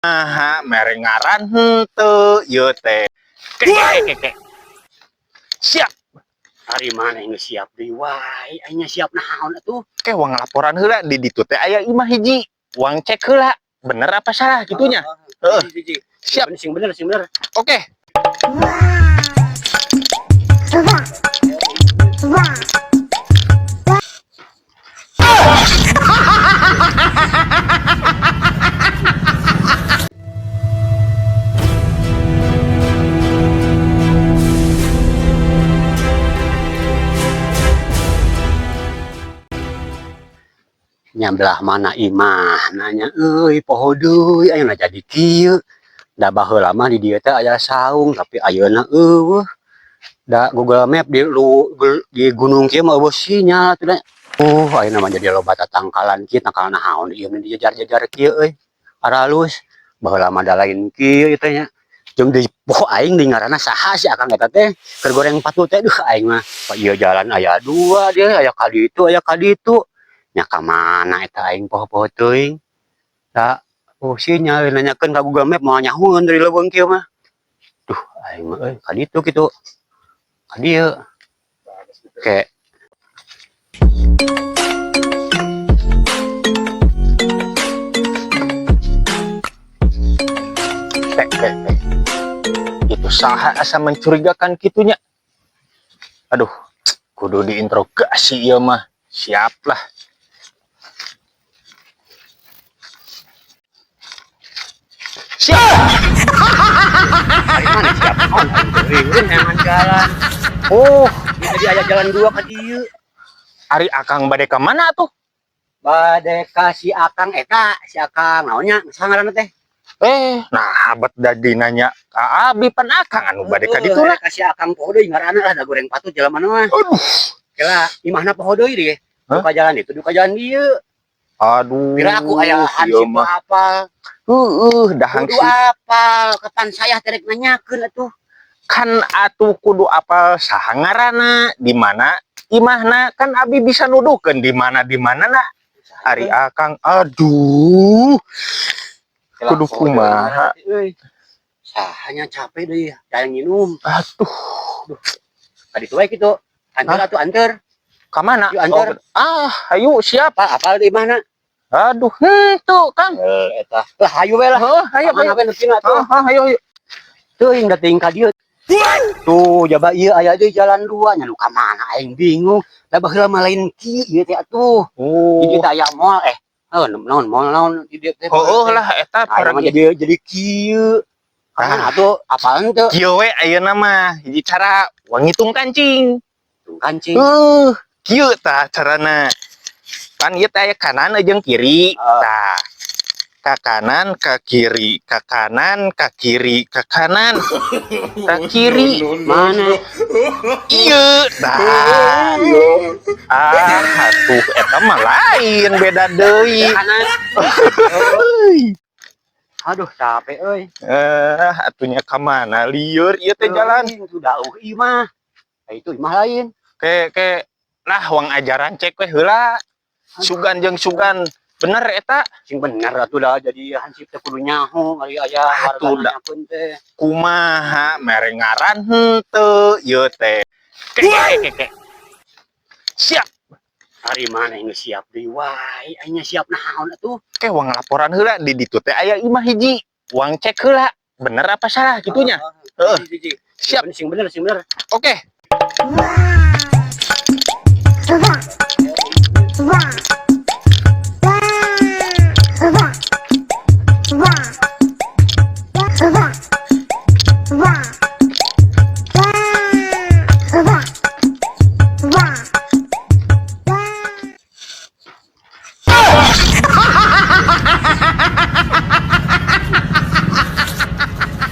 Kumaha mere ngaran henteu ieu teh? Ke ke ke. Siap. Ari mana geus siap deui wae, aing siap naon atuh? Ke wang laporan heula, di ditu teh aya imah hiji. Wang cek heula, bener apa salah gitunya. Heeh. Hiji. Siap. Sing bener, sing bener. Oke. Nya belah mana imah nanya euy, poho deui ayeuna jadi kieu. Da baheula mah di dieu teh aya saung, tapi ayeuna euweuh. Da Google Map di lu di gunung kieu mah euweuh sinyal atuh da. Oh, ayeuna mah jadi loba tatangkalan kieu, tangkalan naon ieu mah dijajar-jajar kieu euy. Aralus baheula mah da lain kieu ieu teh nya. Jeung deui poho aing deui ngaranna saha si akang eta teh keur goreng patut teh, duh aing mah. Ieu jalan aya dua dia, aya ka ditu, aya ka ditu. Nya ka mana eta aing poho-poho teuing. Da oh sinyal nanyakeun ka Google Map moal nyahoeun dari leuweung kieu mah. Duh aing mah euy ka ditu kitu. Ka dieu. Ke Ke ke ke. Itu saha asa mencurigakan kitunya. Aduh, kudu diinterogasi ieu mah. Siap lah. Siap. Ari mana siap naon aing teuing neangan jalan. Oh, Jadi aya jalan dua ka dieu. Ari akang bade ka mana tuh? Bade ka si akang eta, si akang naon nya saha ngaranna teh? Eh, nah abet dadi nanya ka abi, pan akang anu bade ka ditu lah. Ka si akang poho deui ngaranna lah, da goreng patut jalan mana mah. Aduh. Kela imahna poho deui deh. Hah? Duka jalan itu, duka jalan dieu. Aduh. Kira aku aya ieu hansip mah. Apal. Heueuh, dah Kudu hansip. Apal, kapan saya terek nanyakeun atuh. Kan atuh kudu apal saha ngaranna, di mana imahna, kan abi bisa nuduhkeun di mana na. Ari akang, aduh. Kudu kumaha? Euy. Sahanya capek deui, jalan nginum. Aduh. Tadi tuh wae kitu. Anter Hah? Atuh anter. Ka mana? Yuk, anter. Oh, ah, ayo siap. Apa apal di mana? Aduh, henteu, Kang. Eh, eta. Lah hayu we lah. Heuh, ayo Ayo ayo. we nepi atuh. Ah, ah, ayo ayo. Teuing da teuing ka dieu. Tuh, jaba ieu aya deui jalan dua nya nu ka mana aing bingung. Da baheula mah lain kieu ieu teh atuh. Oh. Di dieu teh aya mall eh. Heuh, naon mall naon di dieu teh. Oh, lah eta Ayeuna mah jadi kieu. Ka mana atuh? Apalan teu? Kieu we ayeuna mah hiji cara wang ngitung kancing. Kancing. Kieu tah carana. Pan ieu teh aya kanan jeung kiri. Ah. Tah. Ka kanan, ka kiri, ka kanan, ka kiri, ka kanan, ka kiri. Mana? Ieu tah. Ah, atuh eta mah lain, beda deui. Kanan. Aduh, capek euy. Eh, atunya ka mana lieur ieu teh jalan. Itu dauh imah. Eh, itu imah lain. Ke ke lah wang ajaran cek we heula. Sugan jeung sugan bener eta. Sing bener atuh dah jadi hansip teh kudu nyaho kali aya Atuh, warga da. nanyakeun teh. Kumaha mere ngaran henteu ieu teh? Ke ke ke ke. Siap. Ari mana geus siap deui wae, aing siap naon atuh? Ke wang laporan heula, di ditu teh aya imah hiji. Wang cek heula, bener apa salah gitunya. Heeh. Hiji. Siap. Sing bener, sing bener. Oke.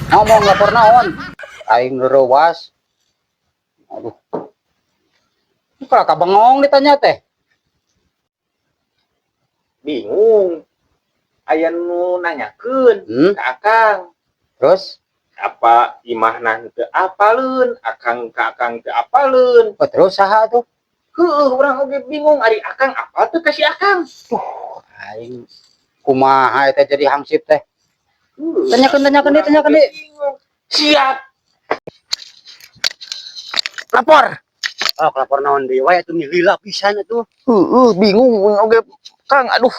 Ngomong lapor naon? Aing reuwas. Aduh. Kalau ka bengong ditanya teh. Bingung. Aya nu nanyakeun ka akang. Terus? Apa imahna teu apaleun, akang ka akang teu apaleun. Oh, terus saha tuh? Heueuh, urang oge bingung ari akang apal teu ka si akang. Aing kumaha eta jadi hansip teh? Tanyakeun, tanyakeun deui, tanyakeun deui. Siap. Lapor. Oh, lapor naon deui wae atuh, lila pisan atuh. Heeh, bingung oge, Kang. Aduh.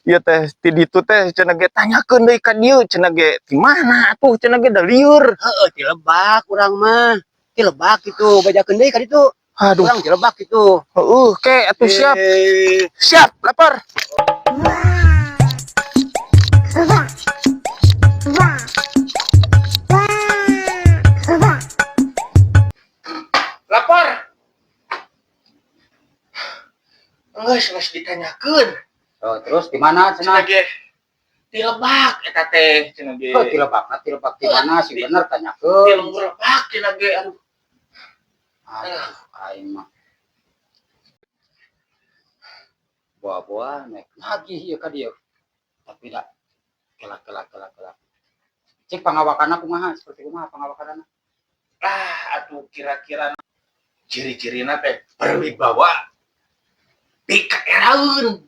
Ieu teh ti ditu teh cenah ge tanyakeun deui ka dieu cenah ge, di mana atuh cenah ge, da lieur. Heeh, ti lebak urang mah. Ti lebak gitu, bejakeun deui ka ditu. Aduh. Urang ti lebak gitu. Heeh, ke atuh siap. Eh, Siap, lapor. Wah. Wah. Wah. Wah. Lapor. Geus, geus ditanyakeun. Oh, terus di mana Cenah cenah? ge ti lebak eta teh cenah ge. Oh, ti lebak, ti lebak di mana sih, bener Ti tanyakeun. lembur lebak cenah ge, aduh. Aduh, aing mah. Buah-buah naik lagi ieu ka dieu. Tapi da kela kela kela kela. Cik pangawakanna kumaha? Seperti kumaha pangawakanna? Ah, atuh kira-kira ciri-cirina teh berwibawa, pikaeraeun.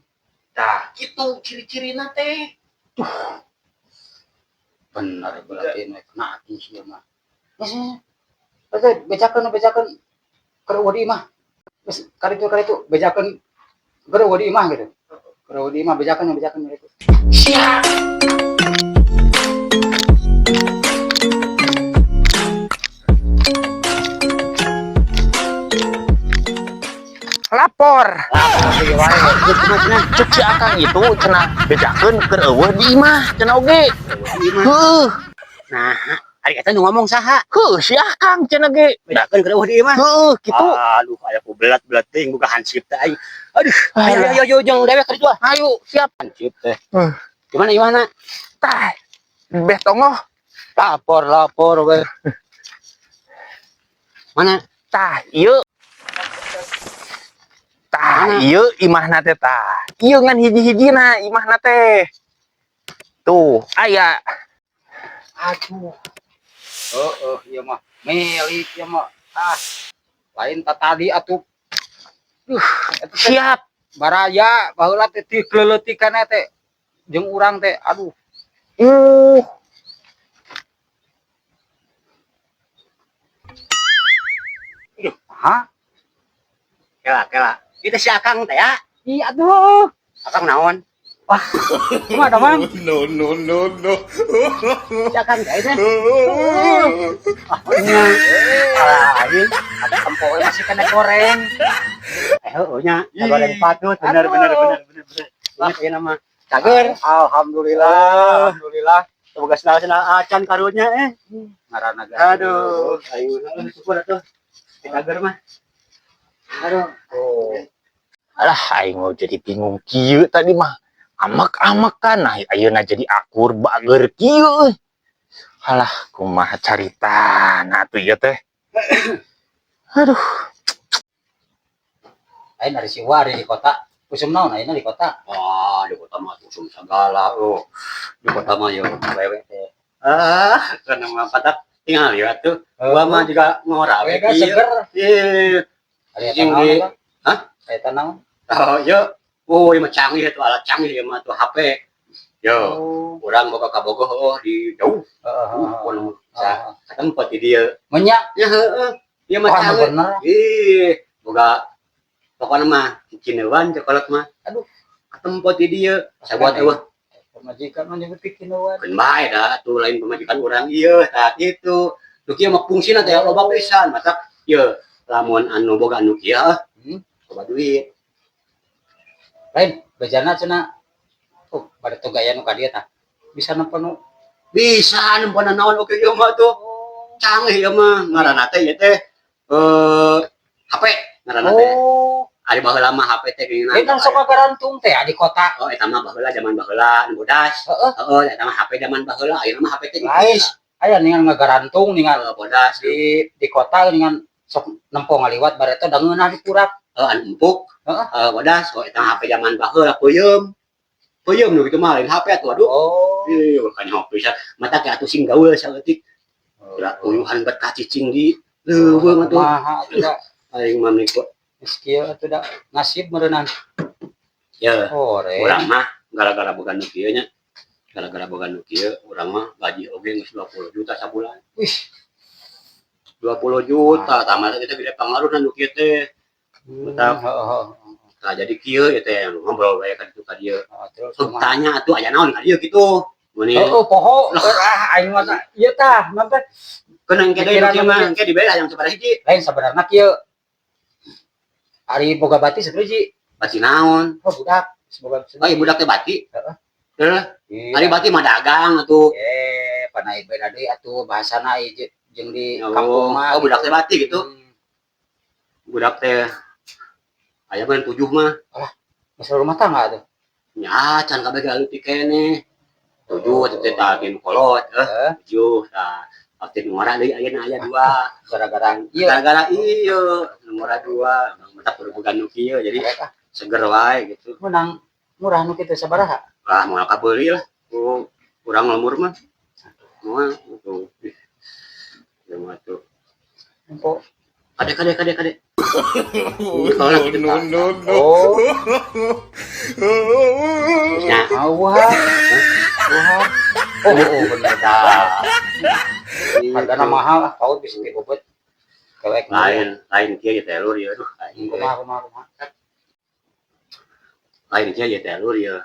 Tah, kitu ciri-cirina teh. Bener, berarti naik lagi sih mah. Geus, geus, bejakeun, bejakeun keur euweuh di imah. Geus karitu karitu bejakeun keur euweuh di imah gitu. Keur euweuh di imah, bejakeun, bejakeun gitu. Siap. Lapor. Cek si Akang itu cenah bejakeun keur euweuh di imah cenah oge. Heuh. Nah, ari eta nu ngomong saha? Heuh, si Akang cenah ge. Bejakeun keur euweuh di imah. Heuh, kitu. Aduh, aya ku belat-belat teuing boga hansip teh aing. Aduh, ayo ayo ayo jeung dewek ka ditu ah. Ayo, siap. Hansip teh. Huh. Gimana gimana? Tah. Beh tongoh. Lapor, lapor we. Mana? Tah, ieu. Tah, Mana? ieu imahna teh tah. Ieu ngan hiji-hijina imahna teh. Tuh, aya. Aduh. Heeh, ieu mah milik ieu mah. Ah. Lain ta tadi atuh. Duh, eta teh Siap. baraya baheula teh ti kleuleutikana teh jeung urang teh. Aduh. Hah? Kela, kela. Itu si Akang teh ya? Iya atuh. Akang naon? Wah, kumaha da, Mang? No, no, no, no. Si Akang teh teh. Ah, nya. Lain, atuh tempo we masih kena goreng. Eh, heueuh nya, goreng patut. Bener, bener, bener, bener, bener. Ingat ieu nama. Cager. Alhamdulillah, alhamdulillah. Semoga senang-senang acan karunya eh. Ngaranna ge. Aduh, ayo syukur atuh. Cager mah. Aduh. Oh. Alah, aing mau jadi bingung kieu tadi mah. Amek-amekan, nah ayeuna jadi akur bager kieu euy. Alah, kumaha caritana atuh ieu teh. Aduh. Lain dari si Wari di kota. Usum naon ayeuna di kota? Wah, di kota mah usum segala oh. Di kota mah yo Wewe teh. Ah, karena mah patak tinggal ya tuh. Gua mah juga ngora we Wewe kieu. seger. Iya. Ari eta Jeung naon di eta? Hah? Eta naon? Oh, yo. Oh, ieu mah canggih tuh, alat canggih ieu mah tuh HP. Yo, Oh. urang boga ka Bogoh oh di jauh. Heeh, heeh. Pun Heeh. tempat di dieu. Menyak. Ya heeh. Ieu mah Wah, canggih. bener. Ih, boga pokoknya mah cicineuan cokolot mah. Aduh. Katempo di dieu. Sabuat eueuh. Pemajikan mah nyebut kikieuan. Keun bae da atuh, lain pemajikan urang ieu tah kitu. Nu kieu mah fungsina teh loba pisan, matak ieu lamun anu boga anu kieu loba duit. Lain bejana cenah. Oh, pada tuh gaya nu ka dieu tah. Bisa nempo nu Bisa nempo naon oge ieu mah tuh. Canggih ieu mah, ngaranna teh ieu teh HP ngaranna teh. Oh. Ari baheula mah HP teh geuningan. Lain kan sok garantung teh di kota. Oh, eta mah baheula, zaman baheula nu bodas. Heeh. Heeh, eta mah HP zaman baheula, ayeuna mah HP teh Lain. tipis. Aya ningan ngagarantung ningan Heeh, bodas. di kota ningan sok nempo ngaliwat bareto da ngeunah dikurap. Heeh, anu empuk. Heeh. Heeh, bodas. Oh, eta mah HP zaman baheula peuyeum. Peuyeum nu kitu mah, lain HP atuh, aduh. Oh. Ih, kan HP pisan. Mata ke atuh sing gaul saeutik. Ulah tuyuhan bet kacicing di leuweung atuh. Kumaha atuh da? Aing mah meni kok. Geus kieu atuh da nasib meureunnan. Ya, Hore. urang mah gara-gara boga nu kieu nya. Gara-gara boga nu kieu urang mah gaji oge geus 20 juta sabulan. Wih. 20 juta, tah mah kita gede pangaruh nu kieu teh. Mantap. Heeh. Tah, jadi kieu ieu teh ngobrol wae ka ditu ka dieu. Oh, terus Sok kumaha? tanya atuh aya naon ka dieu kitu. Meuni Heeh, poho. Ah, aing mah ieu tah, naon teh? Keun engke deui nu Pikiran kieu nu mah kieu. Engke dibere hayang sabaraha hiji. Lain sabenerna kieu. Ari boga bati sabaraha? Bati naon? Oh, budak. Semoga. Oh, ieu budak teh bati. Heeh. Heeh. Iya. Ari bati mah dagang atuh. Eh, panai beda deui atuh bahasana ieu jeung di Oh, kampung mah. oh, budak teh bati gitu. Budak teh aya mah 7 mah. Masalah rumah tangga tuh. Nya can kabeh ge leutik keneh. 7 atuh teh tah nu kolot, Heeh. 7 tah. Aktif ngora deui ayeuna aya 2. Gara-gara ieu. Gara-gara ieu nu ngora 2, mata kudu nu kieu jadi Mereka seger wae gitu. Menang murah nu kitu sabaraha? Lah, moal kabeuli lah. Ku urang lembur mah. Moal tuh. Ih. Ya mah tuh. Empo. Kade kade kade kade. Kalau gitu No, no, no. Oh, Nya. ah, wah. Wah. Oh, bener dah. Hargana mahal ah, paut bisa dibobot. Kelek. Lain lain kieu ya teh lur ya, aduh aing teh. Kumaha, kumaha, kumaha? Lain kieu ya teh lur ya.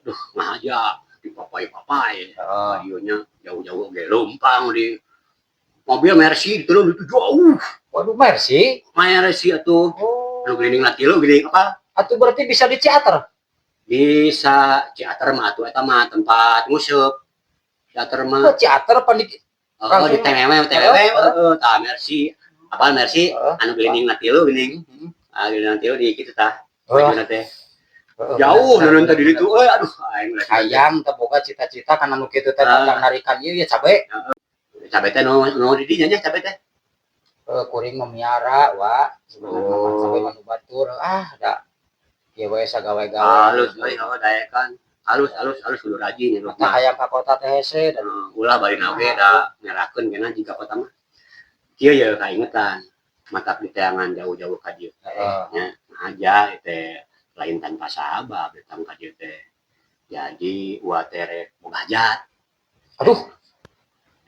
Duh, ngahaja di papai-papai. Heeh. Ieu nya jauh-jauh ge leumpang di mobil Mercy gitu loh, itu jauh. Waduh, Mercy. Mercy atuh. Oh. Nu geuning laki lu geuning apa? Atuh berarti bisa di Ciater. Bisa Ciater mah atuh eta mah tempat nguseup. Ciater mah. Oh, Ciater pan di Oh, langsung. di TMW, TMW, heeh, tah Mercy. Apa Mercy? Heeh. Anu geuning laki lu geuning. Ah, geuning laki lu di kitu tah. Wah. Bajuna teh. Jauh nonton tadi itu euy, aduh aing ulah. Hayang teh boga cita-cita kana nu kitu teh, Ah. dagang narikan ieu ya cabe. Cabe teh nu nu di dinya nya cabe teh. Eh, kuring memiara, wa. Sebenarnya mah Oh. cabe mah nu batur. Ah, da. Ieu we sagawe-gawe. Halus euy, heuh daekan. Halus halus halus, kudu rajin ya Mata mah. hayang ka kota teh hese dan Ulah bari oge da ngerakeun kena jiga kota mah. Kieu ye kaingetan. Matak diteangan jauh-jauh ka dieu teh. Heeh. Nya aja teh lain tanpa sabab datang ka dieu teh. Jadi uwa teh rek boga hajat. Aduh,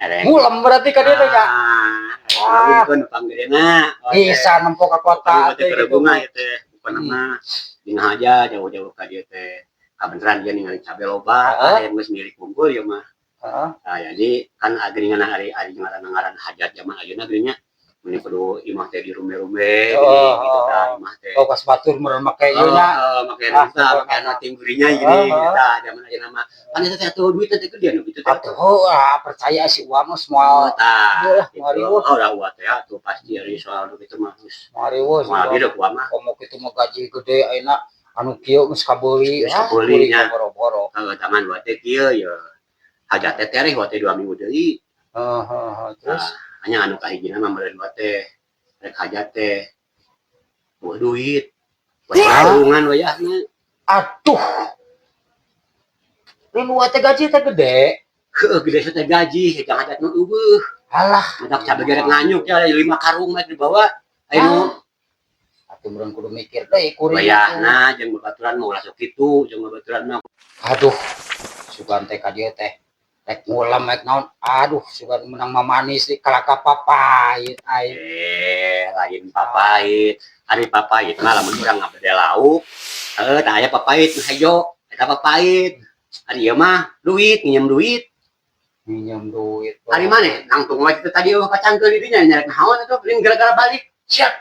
Erek. ngulem berarti ka dieu teh nya. Ah, ngawinkeun panggedena. Bisa nempo ka kota teh teh gitu. Bunga ya teh. Bukan mah dina aja jauh-jauh ka dieu teh. Kabeneran dia ningali cabe loba, Heeh. aya geus milik unggul ya mah. Heeh. Nah, jadi kan geuningan ari ari ngaran-ngaran hajat zaman ayeuna geuning nya. Meni kudu imah teh di rume-rume Oh, gini gitu oh, tah oh. imah teh. Oh, kas batur meureun make ieu nya. Heeh, make Ah, tah, make anu tinggurinya gini tah zaman ayeuna mah. Kan eta teh atuh duit teh gedean gitu teh. Atuh, ah, percaya si uang mah semua. Tah, Ieu lah, gitu. moal riweuh. Oh, lah uang teh atuh pasti ari soal duit itu mah geus. Moal riweuh. Moal hidup uang mah. Komo kitu mah gaji gede ayeuna anu kieu geus kabeuli. Geus Ah, kabeuli kuring nya. mah boro-boro. Heeh, tangan dua teh kieu ya. Hajat teh tereh wa teh 2 minggu deui. Heeh, heeh, heeh. Terus Nah, hanya anu kahijina mah meureun wa teh rek hajat teh. Buah duit. Buat tabungan wayahna. Aduh. Lain uang teh gaji teh gede. Heuh, gede teh gaji, hejang hajat nu euweuh. Alah, Matak cabe gerek nganyuk ya 5 karung mah dibawa. Ayo nu atuh meureun kudu mikir deui kuring. Wayahna jeung babaturan mah ulah sok kitu, jeung babaturan mah. Aduh, sugan teh ka dieu teh. Rek ngulam rek naon. Aduh, sugan menang mamanis di kalaka papait aing. Eh, lain papait. Ari papait mah lamun urang ngabede lauk, heuh tah aya papait nu hejo, eta papait. Ari ieu mah duit, nginjem duit. Minjem duit. Ari maneh nangtung wae kitu tadi euweuh kacangkeul di dinya nyarek naon atuh lain gara-gara balik. Siap.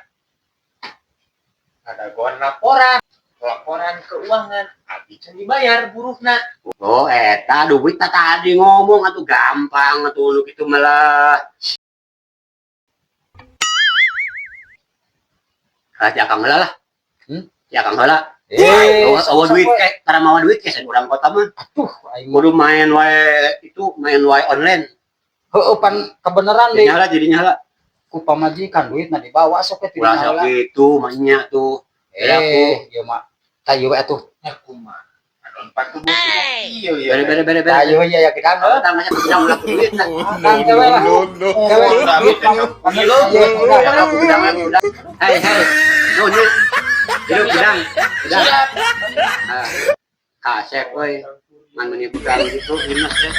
Ada gon laporan. Laporan keuangan. Abi can dibayar buruhna. Oh, eta duit tah tadi ngomong atuh gampang atuh nu kitu malah. Ah, ti akang heula lah. Hmm? Ti akang heula. Eh, Awa awa sok duit we. ke, tara mawa duit ke urang kota mah. Aduh, aing mah. Kudu main wae itu, main wae online. Heueuh, pan kebenaran Jadi deui. heula, jadi heula. Ku pamajikan duitna dibawa sok we ti Ulah dina sok heula. kitu mah tuh. Eh, ieu mah. Tah ieu we atuh. Ya kumaha. Lompat tubuh. Iya iya. Bere bere bere bere. Tah ieu ya gedang Oh, heuh. tah masa gedang ulah ku duit lah. Kang kewe lah. No, no. Kewe. Abi teh Iya, udah. Ya, aku gedang, aku gedang. Hei, hei. Nuhun nya. Hidup gedang. Gedang. Siap. Ah. Kasep euy. Ngan meuni begang gitu, Imas teh.